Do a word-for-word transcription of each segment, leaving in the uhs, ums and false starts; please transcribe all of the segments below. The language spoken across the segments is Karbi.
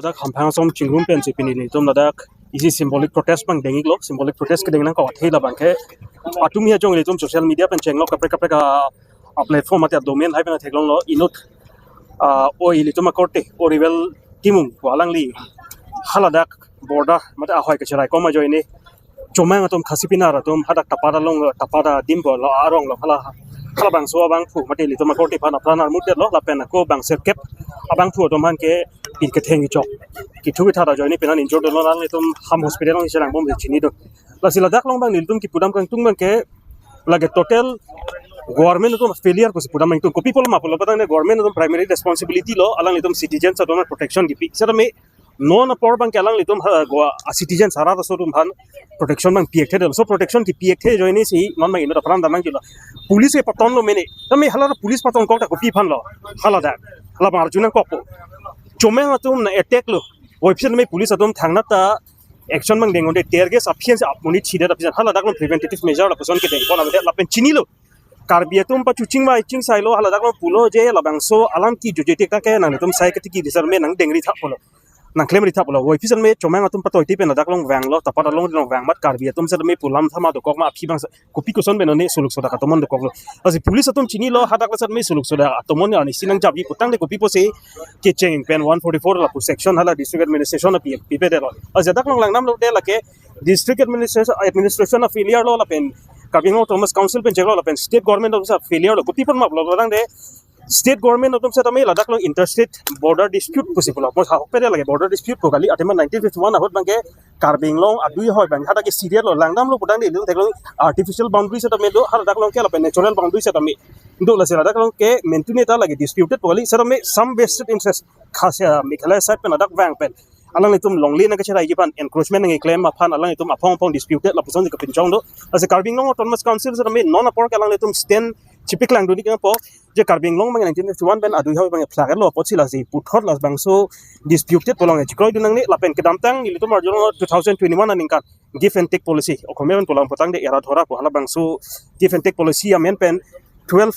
Dak Hamphang Asong chingrum pensi pini nelitum ladak isi symbolic protest abang deng-iklo, symbolic protest kedeng nangkok athe labang ke atum hi ajong nelitum social media pen chenglok kaprek kaprek a, a platform mate a domain hai pen theklonglo inut, ah, o ilitum akorte o Rival Timung pu alangli haladak border mate ahoi kacherai kom ajoine Chomang atum Khasi Pinar atum hadak Tapat along, Tapat adim pulo arong lo hala, halabangso abangphu mate ilitum akorte aphan apran armut detlo lapen ako bang sirkep abangphu atum aphan ke pin ketheng kechok, kethu kethat ajoine pini injured dolo, nanglitum Ham Hospital along cherang bom chinidun. Lasi ladak along abang nelitum kipudam kangtung abang ke lake total government atum failure pusi pudam kangtung. Kopi pulo ma pulo putangte government atum primary responsibility lo alanglitum citizens atum protection kipi. Setame non apor abang ke alanglitum ha, Goa a citizens arat aso atum aphan protection abang pi-ekthe detlo. So protection kipi-ekthe ajoine si non abang inut apran dam nangji lo. Police ke patonlo mene. Tame hala police patonkok ta kopi aphan lo? Haladak, halabang arju nangkokpo. Chomang atum nang-attack lo. Oi, pisi setame police atum thangnat ta action abang deng-un-e, tear gas aphi ansi amonit chidet aphi ansi haladak along preventative measure lapuson kedeng pon avedet lapen chinilo. Karbi atum pachu chingvai chingsailo, haladak along pulo je labangso alam ki jujui tik ta ke nanglitum sai ketiki di setame nangdengri thap pulo, nangklemri thap pulo. Oi, pisi setame Chomang atum patoi ti pen ladak along vanglo, Tapat along along vang amat Karbi atum setame pu lam thama dokok ma aphi abang se-, kopi koson pen one suluk sodak atomon dokoklo. Lasi police atum chinilo, hadak setame suluk sodak atomon arnisi nangjapji putangte kopi pusi kecheng pen one forty-four lapu section hala district administration api pipedetlo. Lasi dak along langdamlo de lake district administration, administration a failure lo lapen Karbi Anglong Autonomous Council pen chenglo lapen state government of failure lo. Kopi aphan ma pulo putangte state government atum setame ladak along interstate border dispute pusi pulo. Bos ahok pede lake border dispute pu kali, athema nineteen fifty-one ahut abang ke Karbi Anglong adui ahoi abang hadak ke serial lo, langdamlo putangte ilitum theklong artificial boundary setame do, hadak along ke lapen natural boundary setame do. Lasi ladak along ke mentune ta lake disputed pu kali, setame some vested interest Khasi, ah, Meghalaya side pen ladak vang pen alanglitum longle nangkacheraiji aphan, encroachment nangkeklem aphan alanglitum aphong aphong disputed lapuson si kapinchong do. Lasi Karbi Anglong Autonomous Council setame non apor ke alanglitum stand chipiklangdun-ik nangpo je Karbi Anglong abang nineteen fifty-one pen adui ahoi abang flag lo apotsi lasi puthot labangso disputed pu along chekroidun nangne lapen kedamtang nelitum arjulo two thousand twenty-one aningkan give and take policy, Okhomia pen pulang putangte era dhora pu halabangso give and take policy amen pen twelve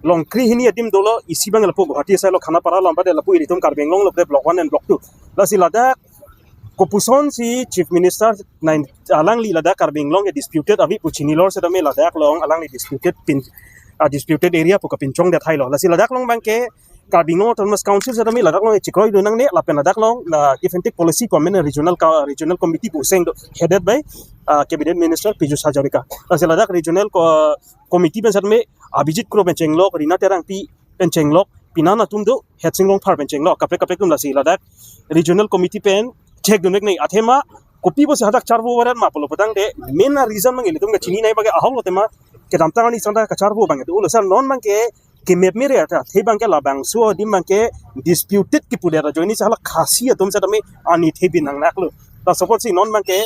Longkri hini adim dolo, isi abang lapu Guwahati asai lo Khanapara lo, anpade lapu ilitum Karbi Anglong lo bre block one and block two. Lasi ladak kopuson si Chief Minister nine alangli ladak Karbi Anglong ke disputed ave pu chinilo setame ladak along alangli disputed pin, ah, disputed area pu kapinchong det hai lo. Lasi ladak along abang ke Karbi Anglong Autonomous Council setame ladak along chekroidun nangne lapen ladak along la give and take policy pu amen regional ka-, regional committee pu seng do headed by, ah, Cabinet Minister Piyush Hazarika. Lasi ladak regional ko-, committee pen setame Abhijit Kro pen chenglok, Rina Terangpi pen chenglok, pinan atum do, Hetsing Rongphar pen chenglok, kaprek kaprek atum lasi ladak regional committee pen chekdun-ik nangji athema kopi pusi hadak charvo varet ma pulo putangte main a reason abang ilitum kachinine abang ke ahok lo tema kedamtang arni santa kacharvo abang do lo, sa non abang ke kemep mere ta the abang ke labangso adim abang ke disputed kipudet ajoine si hala Khasi atum setame ani thebin nangnaklo. Laso apotsi non abang ke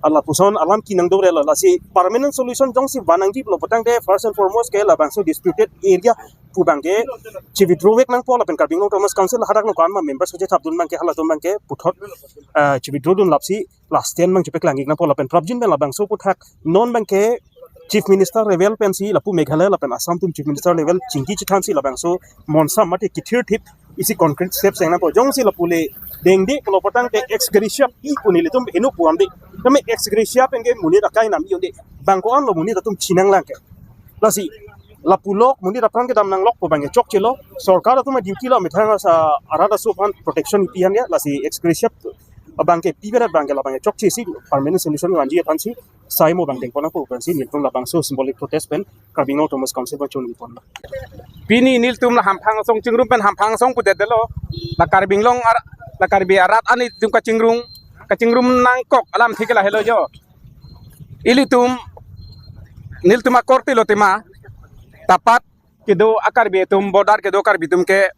lapuson alam ki nangdorelo, lasi permanent solution jongsi van nangji pulo putangte first and foremost ke labangso disputed area pu abang ke chi withdraw vek nangpo lapen Karbi Anglong Autonomous Council hadak along ko-an ma members kachethapdun abang ke halatum abang ke puthot, ah, chi withdraw dun lapsi last stand abang chepeklang-ik nangpo lapen prapjin pen labangso aphuthak non abang ke Chief Minister level pensi lapu Meghalaya lapen Assam atum Chief Minister level chingki chethansi labangso monsam mate kithirthip isi concrete steps seng nangpo, jongsi lapu le dengde pulo putangte ex gratia pi pu nelitum heno pu-an de. Tame ex gratia pen ke monit akai nam i-un-e, bang ko-an lo monit atum chinanglang ke. Lasi lapu lok monit apran kedam nanglok pu abang ke chokchelo. Sorkar atum a duty lo methang asa arat aso aphan protection ipi aphan ya, lasi ex gratia abang ke pi berat abang ke labang ke chokche si permanent solution vanji aphansi sai mo abang dengpon nangpo pensi nelitum labangso symbolic protest pen Karbi Anglong Autonomous Council abang chun pon. Pini nelitum la Hamphang Asong chingrum pen Hamphang Asong pudetlo. La Karbi Anglong ar-, la Karbi arat ani tum kachingrum, kachingrum nangkok alamthe ke lahelo jo. Ilitum, nelitum akorte lo tema, Tapat kedo a Karbi atum, border kedo Karbi atum ke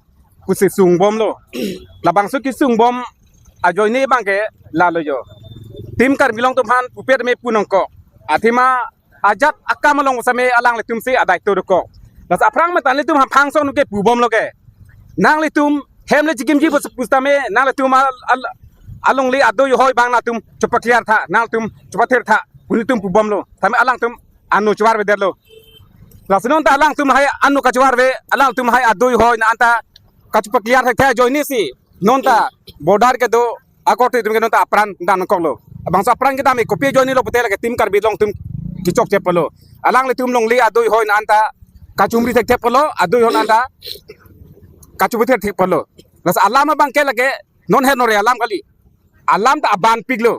pusi sungbomlo. Labangso kesungbom ajoine abang ke lalo jo. Tim Karbi Anglong atum aphan pupe tame pu nangkok. Athema ajat akam along setame alanglitum si adaito dokok. Lasi aphrang mate nelitum Hamphang Asong ke pubomlo ke, nanglitum hem le chikimji pus-, pusitame nanglitum al-, al-, alongle adui ahoi abang nangtum chepakliar tha, nangtum chepathir tha, pu nelitum pubomlo. Tame alangtum ano chevarvedetlo. Lasi non ta alangtum hai ano kachevarve, alangtum hai adui ahoi na anta kachepakliar thekthek ajoine si non ta border kedo akorte itum ke non ta apran dam nangkoklo. Labangso apran kedam ke kopi ajoinelo pute lake Team Karbi Anglong atum kechokche pulo. Alanglitum longle adui hoi non ta kachumri thekthe pulo, adui hoi non ta kachumri thekthe pulo. Lasi alam abangke lake non henore alam kali. Alam ta abanpiklo.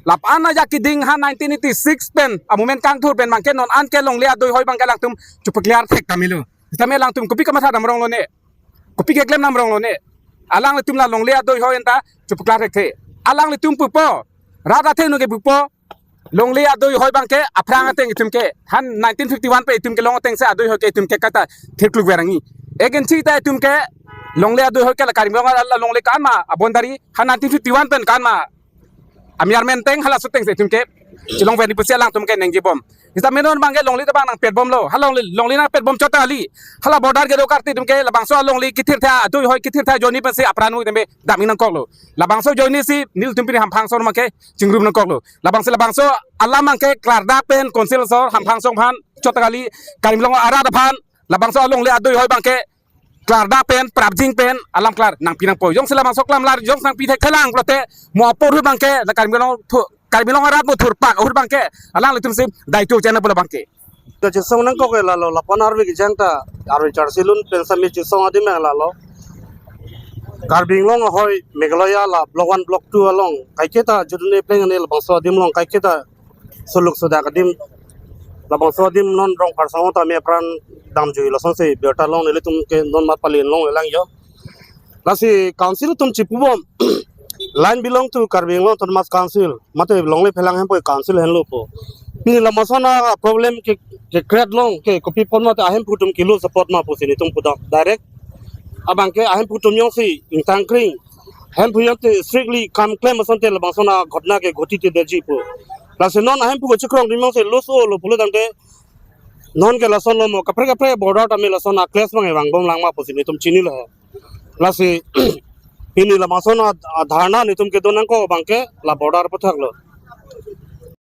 Lapu-an ajak keding ha nineteen eighty-six pen amovement kangthur pen abangke non an ke longle adui hoi abangke alangtum chepaklar thek tame lo. Sitame alangtum kopi kamatha dam ronglo ne. Kopi keklem dam ronglo ne. Alanglitum la longle adui hoi anta chepaklar thekthe. Alanglitum pupo. Rat athe nu ke pupo. Longle adui hoi abangke aphrang ateng itum ke. Han nineteen fifty-one pen itum kelong ateng si adui hoi ke itum ke kata thirkluk verangji. Egensi ta itum ke longle adui hoi ke la Karbi Anglong la longle kanma a-boundary. Han nineteen fifty-one pen kanma amiar menteng halaso ateng si itum ke chelong verji pusi alangtum ke ningje bom. Sitame non abangke longle ta abang nangpet bomlo. Ha longle, longle nangpet bom chot kali. Hala border kedo akorte itum ke labangso alongle kethirthe adui hoi kethirthe ajoine pensi apran mu tame dam nangkoklo. Labangso ajoine si nelitum pini hamphang asor abangke chingrum nangkoklo. Labangso, labangso alam abangke klardak pen Council asor hamphang asor aphan chot kali, Karbi Anglong arat aphan labangso alongle adui hoi abangke klardak pen prapjin pen alam klar nangpi nangpo. Jongsi labangso klamklar jongsi nangpi thekthelang pulote mo apor ahut abangke la Karbi Anglong thu, Karbi Anglong arat mo thurpak ahut abangke alanglitum si daito chena pulo abangke. Kachesong nangkok ke lalo, lapu-an arve kejang ta arve charsi lun pen sami chesong adim ke lalo. Karbi Anglong ahoi Meghalaya la Block one, Block two along kaiketa judune pleng ne labangso adim along kaiketa suluk sudak adim, labangso adim non rong pharsang tame apran damjui lasonsi birta long nelitum ke non mat pali long lang jo. Lasi Council atum chipubom, line belong to Karbi Anglong Autonomous Council, mate longle phelang hemphu Council henlo pu. Pini lason a-problem ke, ke create long ke kopi apot mate ahemphu atum ke lo support ma pusi netum pudam. Direct abangke ahemphu atum jongsi ingtangkring, hemphu jongsi strictly kam klem asonte labangson aghotona ke ghotitedetji pu. Lasi non ahemphu kechekrong adim jongsi lose-olo pulo tangte non ke lasonlo mo kaprek kaprek border tame lason a-clash abang vangbom lang ma pusi netum chinilo. Lasi pini labangson a, a-dharna netum kedo nangkok abangke la border aputhak lo.